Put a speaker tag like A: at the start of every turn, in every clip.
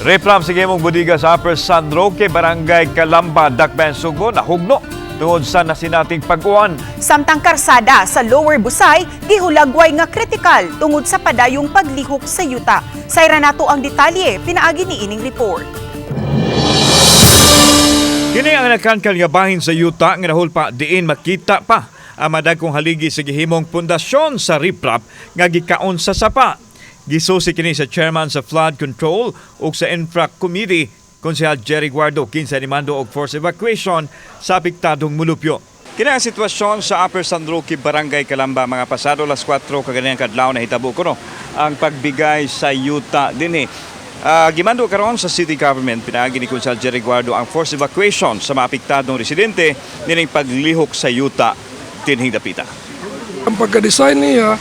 A: Riprap sa gihimong bodega sa Upper San Roque, Barangay Calamba, Dakbayan, Sugbo, nahugno tungod sa nasinating pag-uwan.
B: Samtang karsada sa Lower Busay, gihulagway nga kritikal tungod sa padayong paglihok sa yuta. Sayra nato ang detalye, pinaagi ni ining report.
A: Kini ang nakankal nga bahin sa yuta nga nahulpa diin makita pa ang madagkong haligi sa gihimong pundasyon sa riprap nga gikaon sa sapa. Gisusi kini sa chairman sa Flood Control ug sa Infra Committee, Konsehal Jerry Guardo, kinsa nimando og force evacuation sa apektadong mulupyo. Kini ang sitwasyon sa Upper San Roque, Barangay Calamba, mga pasado alas 4 kaganinang kadlaw nahitabo kuno ang pagbigay sa yuta dinhi. Gimando karon sa city government pinaagi ni Konsehal Jerry Guardo ang forced evacuation sa maapektadong residente nining paglihok sa yuta dinhing dapita.
C: Ang pagka-design niya,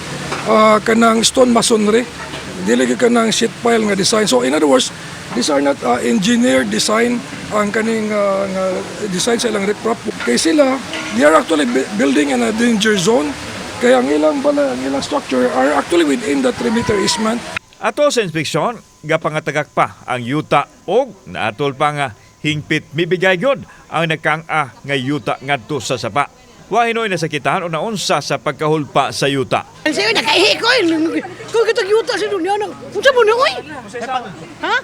C: kanang stone masonry, dili gyud kanang sheet pile nga design. So in other words, these are not engineered design ang kaning nga design sa ilang riprap. Kay sila, they are actually building in a danger zone. Kaya ang ilang bala, ang ilang structure are actually within the 3-meter easement.
A: Ato sa inspeksyon, gapangatagak pa ang yuta og naatol pa nga hingpit mibigay gyud ang nakang-a nga yuta ngadto sa sapa. Wa hinoy nasakitan o naunsa sa pagkahulpa sa yuta.
D: Sa'yo, nakaihi ko eh. Kung kitang yuta sa dunya, no? Unsa mo na, oy? Ha?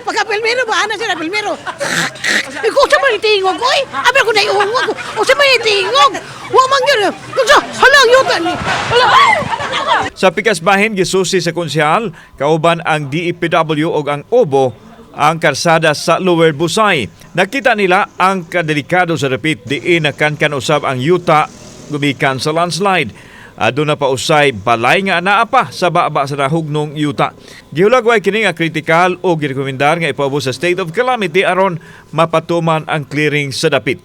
D: Pagka Pilmero ba? Ana siya na Pilmero. Ikaw sa man itingog, oy? Abi ko na iungog. O sa man itingog. Wa man yun. Kung sa, hala ang yuta ni. Hala.
A: Sa pikas bahin gisusi sa konsehal kauban ang DPWH ug ang OBO ang karsada sa Lower Busay. Nakita nila ang kadelikado sa dapit diin nakankan usab ang yuta gumikan sa landslide. Aduna pa usay balay nga anaa pa sa baba sa nahugnong yuta. Gihulagway kini nga kritikal o girekomendar nga ipaubos sa state of calamity aron mapatuman ang clearing sa dapit.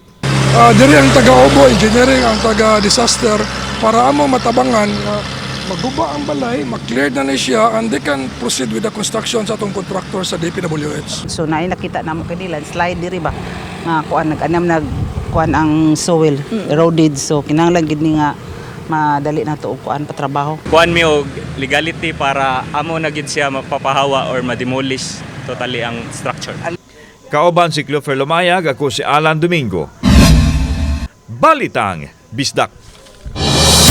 C: Diri ang taga-obo engineering, ang taga-disaster para among matabangan nga maguba ang balay, ma-clear na ni siya and they can proceed with the construction sa atong contractor sa DPWH.
E: So naay nakita namo kini landslide diri ba nga kuan nag-anam nag kuan ang soil eroded, so kinahanglan gid ni nga madali na to og kuan patrabaho.
F: Kuan mi og legality para amo na gid siya mapapahawa or ma-demolish totally ang structure.
A: Kauban si Clofer Lumayag, ako si Alan Domingo. Balitang Bisdak.